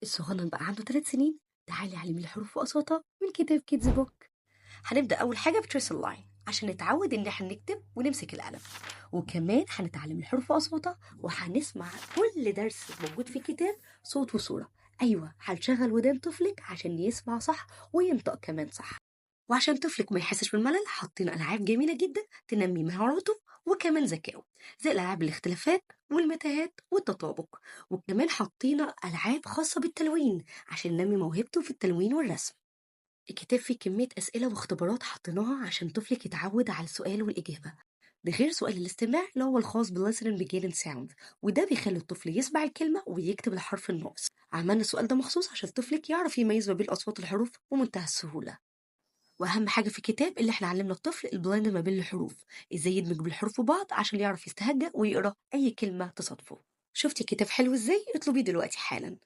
الصغنن بقى عنده 3 سنين، تعالي علمي الحروف وأصواتها من كتاب Kids Book. هنبدأ أول حاجة ب trace line عشان نتعود إن احنا نكتب ونمسك القلم، وكمان هنتعلم الحروف وأصواتها، وهنسمع كل درس موجود في الكتاب صوت وصورة. أيوة، هنشغل ودان طفلك عشان يسمع صح وينطق كمان صح. وعشان طفلك ما يحسش بالملل حاطين ألعاب جميلة جدا تنمي مهاراته وكمان ذكائه، زي الألعاب الاختلافات والمتاهات والتطابق، وكمان حطينا ألعاب خاصة بالتلوين عشان ننمي موهبته في التلوين والرسم. الكتاب فيه كمية أسئلة واختبارات حطيناها عشان طفلك يتعود على السؤال والإجابة، ده غير سؤال الاستماع اللي هو الخاص بال listening beginning sound، وده بيخلي الطفل يسمع الكلمة ويكتب الحرف الناقص. عملنا السؤال ده مخصوص عشان طفلك يعرف يميز ما بين أصوات الحروف بمنتهى السهولة. واهم حاجه في الكتاب اللي احنا علمنا الطفل ال blend ما بين الحروف، ازاي يدمج بالحروف وبعض عشان يعرف يستهجى ويقرا اي كلمه تصادفه. شفتي الكتاب حلو ازاي؟ اطلبيه دلوقتي حالا.